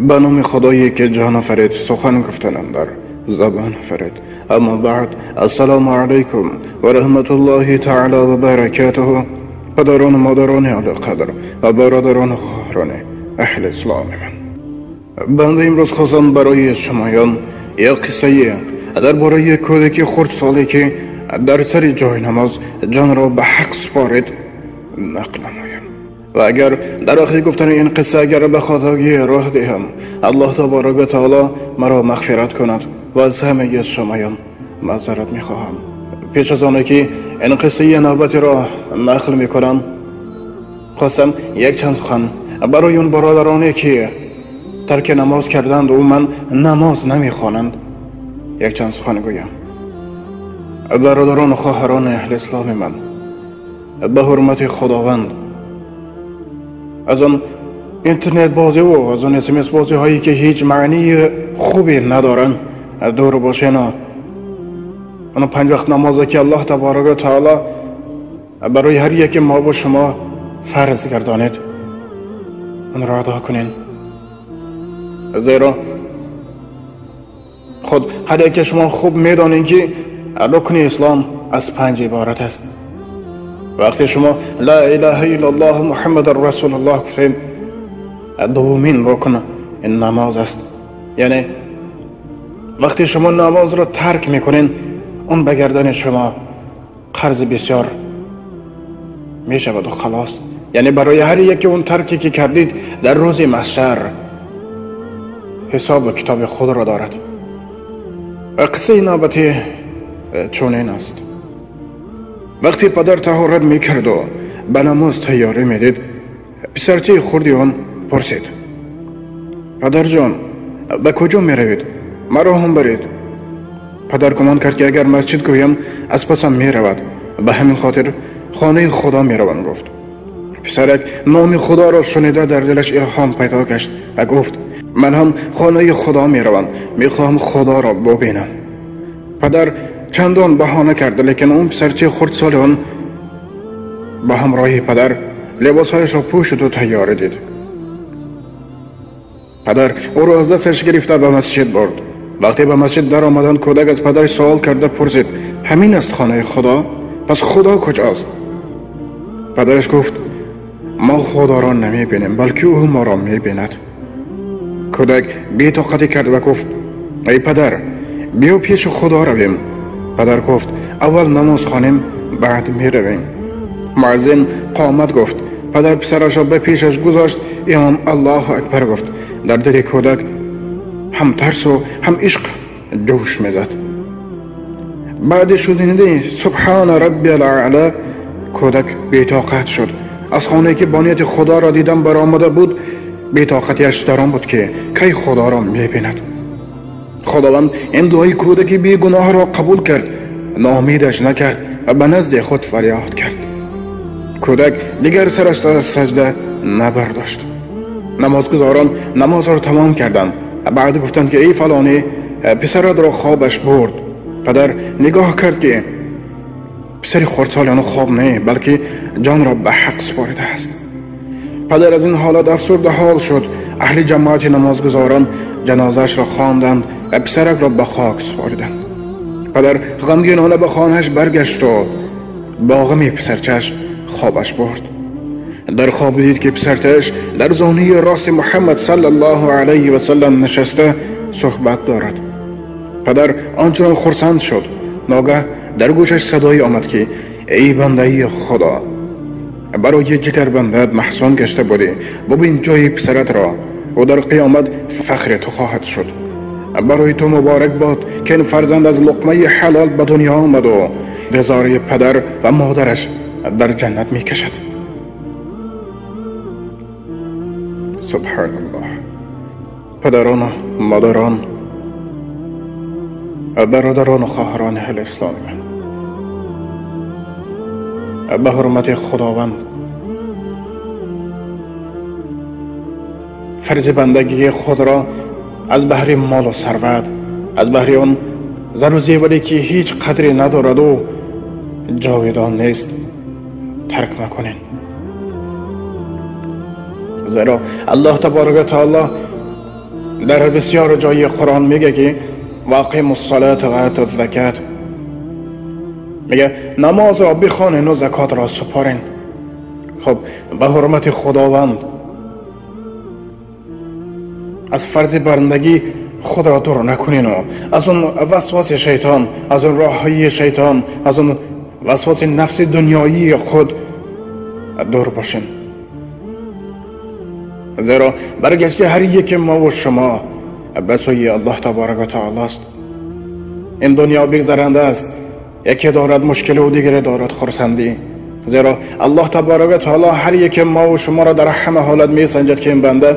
به نام خدایی که جان آفرید، سخن گفتنم در زبان آفرید. اما بعد، السلام علیکم و رحمت الله تعالی و برکاته. پدران و مادران عالیقدر و برادران و خواهران اهل اسلام من، بنده امروز خواستم برای شمایان یک قصه درباره کودکی خردسالی که در سر جای نماز جان را به حق سپارید نقل نمایم. و اگر در آخر گفتن این قصه اگر به خطاگی راه دهم، الله تبارک و تعالی مرا مغفرت کند و از همه شمایان معذرت میخواهم. پیش از آنکه که این قصه نوبتی را نقل میکنم، خواستم یک چند سخن برای اون برادرانی که ترک نماز کردند و من نماز نمیخوانند یک چند سخن گویم. برادران و خواهران اهل اسلام من، به حرمت خداوند از آن اینترنت بازی و از آن SMS بازی هایی که هیچ معنی خوبی ندارن دور باشین. آن 5 وقت نمازی که الله تبارک و تعالی برای هر یک ما و شما فرض گردانید آن را ادا کنین، زیرا خود هر یک شما خوب میدانین که رکن اسلام از 5 عبارت است. وقتی شما لا اله الا الله محمد رسول الله گفتین، دومین رکن این نماز است. یعنی وقتی شما نماز را ترک میکنین، اون به گردن شما قرض بسیار میشود و خلاص. یعنی برای هر یکی اون ترکی که کردید در روز محشر حساب و کتاب خود را دارد. و قصه نوبتی چنین است. وقتی پدر طهارت میکرد و به نماز تیاری میدید، پسرچه خردی آن پرسید: پدر جان، به کجا میروید؟ مرا هم برید. پدر گمان کرد که اگر مسجد گویم از پسم میرود، به همین خاطر خانه خدا میروم گفت. پسرک نام خدا را شنیده در دلش الهام پیدا گشت و گفت: من هم خانه خدا میروم، میخواهم خدا را ببینم. پدر چندان بهانه کرد، لیکن اون پسرچه خردسال آن با همراهی پدر لباسهایش را پوشید و تیاره دید. پدر او را از دستش گرفته به مسجد برد. وقتی به مسجد در آمدند، کودک از پدرش سوال کرده پرسید: همین است خانه خدا؟ پس خدا کجاست؟ پدرش گفت: ما خدا را نمی بینیم، بلکه او ما را می بیند. کودک بی‌طاقتی کرد و گفت: ای پدر، بیا پیش خدا رویم. پدر گفت: اول نماز خوانیم، بعد می رویم. مؤذن قامت گفت. پدر پسرش را به پیشش گذاشت. امام الله اکبر گفت. در دل کودک هم ترس و هم عشق جوش میزد. بعد شنیدن سبحان ربی الاعلی، کودک بی‌طاقت شد. از خانه که با نیت خدا را دیدم برآمده بود، بی‌طاقتیش در آن بود که کی خدا را میبیند. خداوند این دعای کودک بیگناه را قبول کرد، ناامیدش نکرد و به نزد خود فریاد کرد. کودک دیگر سرش در سجده نبرداشت. نمازگزاران نماز را تمام کردند. بعد گفتند که ای فلانی، پسرت را خوابش برد. پدر نگاه کرد که پسر خردسال آن خواب نه، بلکه جان را به حق سپارده است. پدر از این حالت افسرده حال شد. اهل جماعت نمازگزاران جنازه‌اش را خواندند و پسرک را به خاک سپردند. پدر غمگینانه به خانه‌اش برگشت و با غم پسرچش خوابش برد. در خواب دید که پسرچش در زانوی راست محمد صلی الله علیه و سلم نشسته صحبت دارد. پدر آنچنان خرسند شد. ناگه در گوشش صدایی آمد که ای بنده خدا، برای جگر بندت محزون گشته بودی، ببین جای پسرت را، او در قیامت فخر تو خواهد شد. برای تو مبارک باد که این فرزند از لقمه حلال به دنیا آمد و رضای پدر و مادرش در جنت می کشد. سبحان الله. پدران و مادران، برادران و خواهران اهل اسلام من، به حرمت خداوند فرض بندگی خود را از بهر مال و ثروت، از بهر آن زر و زیوری که هیچ قدری ندارد و جاودان نیست ترک مکنین. زیرا الله تبارک و تعالی در بسیار جای قرآن میگه که واقیم الصلاة و آتوا الزکات، میگه نماز را بخوانین و زکات را سپارین. خب به حرمت خداوند از فرض بندگی خود را دور نکنین و از اون وسواس شیطان، از اون راههای شیطان، از اون وسواس نفس دنیایی خود دور باشین، زیرا برگشت هر یک ما و شما به سوی الله تبارک و تعالی است. این دنیا بگذرنده است، یکی دارد مشکل و دیگری دارد خرسندی، زیرا الله تبارک و تعالی هر یک ما و شما را در همه حالت می سنجد که این بنده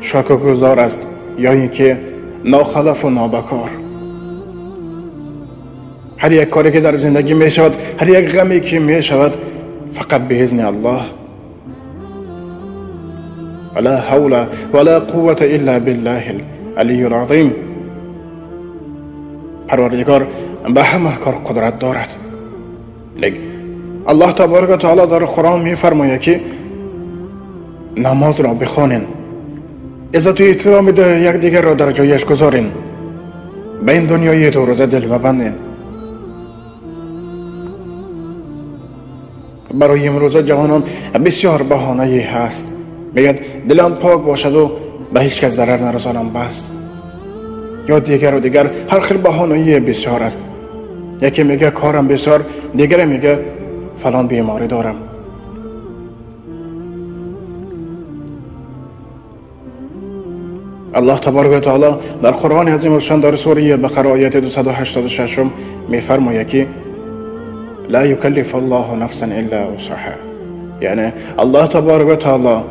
شکرگزار است یا اینکه ناخلف و نابکار. هر یک کاری که در زندگی می شود، هر یک غمی که می شود، فقط به اذن الله. ولا حول ولا قوة الا بالله العلی العظیم. پروردگار به همه کار قدرت دارد. لیکن الله تبارک و تعالی در قرآن می فرماید که نماز را بخوانین، عزت و احترام یکدیگر را در جایش گذارین، به این دنیای دو روزه دل مبندین. برای امروز جوانان بسیار بهانه هست، میگد دلم پاک باشد و به هیچ کس ضرر نرسانم بس، یا دیگر و دیگر هر خیل بهانه بسیار است. یکی میگه کارم بسیار، دیگری میگه فلان بیماری دارم. الله تبارک و تعالی در قرآن عظیم الشان در سوره بقره آیت 286 میفرماید که لا یکلف الله نفسا الا وسعها، یعنی الله تبارک و تعالی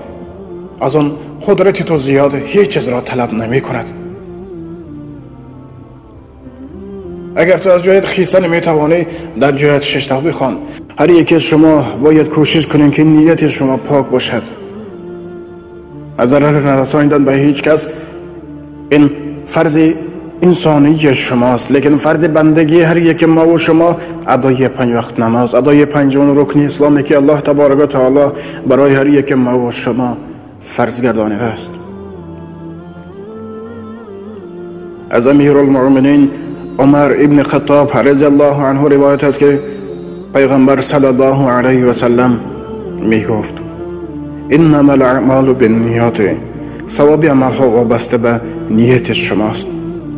از آن قدرت تو زیاد هیچ چیز را طلب نمی کند. اگر تو از جایت خیسته نمی توانی، در جایت ششته بخوان. هر یکی از شما باید کوشش کنیم که نیت شما پاک باشد، از ضرر نرساندن به هیچ کس. این فرض انسانی شماست، لیکن فرض بندگی هر یک ما و شما ادای 5 وقت نماز، ادای 5 رکن اسلامی که الله تبارک و تعالی برای هر یک ما و شما فرض گردانیده است. از امیرالمؤمنین عمر ابن خطاب رضی الله عنه روایت است که پیغمبر صلی الله علیه و سلم می گفت انما الاعمال بالنیات، ثواب عملها وابسته به نیت شماست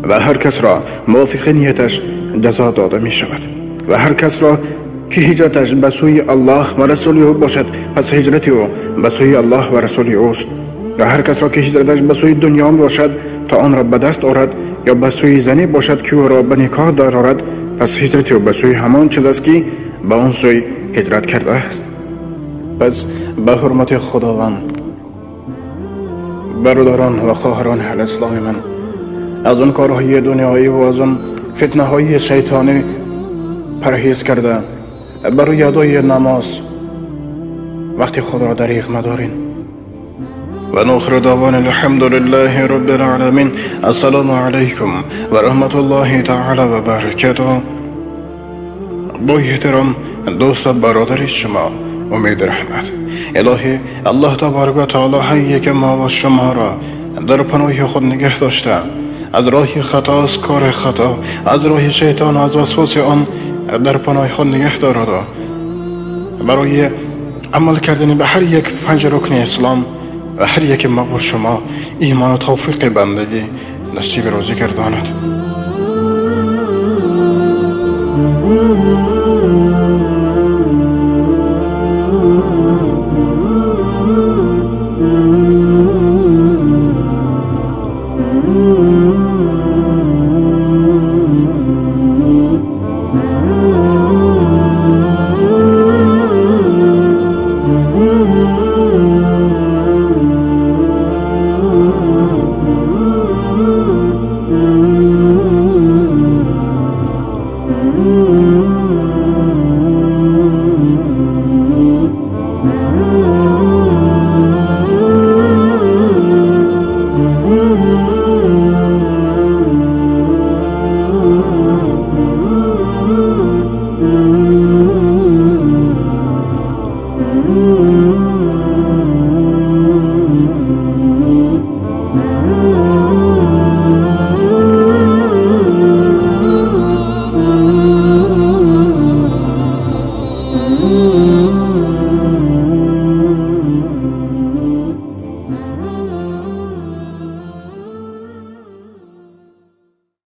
و هر کس را موافق نیتش جزا داده می شود و هر کس را که هجرتش به سوی الله و رسول او باشد پس هجرت او به سوی الله و رسول اوست و هر کس را که هجرتش به سوی دنیا باشد تا آن را به دست آورد یا به سوی زنی باشد که او را به نکاح درآورد پس هجرت او به سوی همان چیز است که به آن سوی هجرت کرده است. پس به حرمت خداوند برادران و خواهران اهل اسلام من، از آن کارهای دنیایی و از آن فتنه های شیطانی پرهیز کرده برای ادای نماز وقتی خود را دریغ مدارین. و ناخر دعوانا الحمد لله رب العالمین. السلام علیکم و رحمت الله تعالی و برکاته. با احترام دوست و برادر شما امید رحمت. الهی الله تبارک و تعالی هر یک ما و شما را در پناه خود نگه داشته، از راه خطا، از کار خطا، از راه شیطان، از وسواس آن در پناه خود نگه دارد. برای عمل کردن به هر یک 5 رکن اسلام و هر یک ما و شما ایمان و توفیق بندگی نصیب روزی گرداند.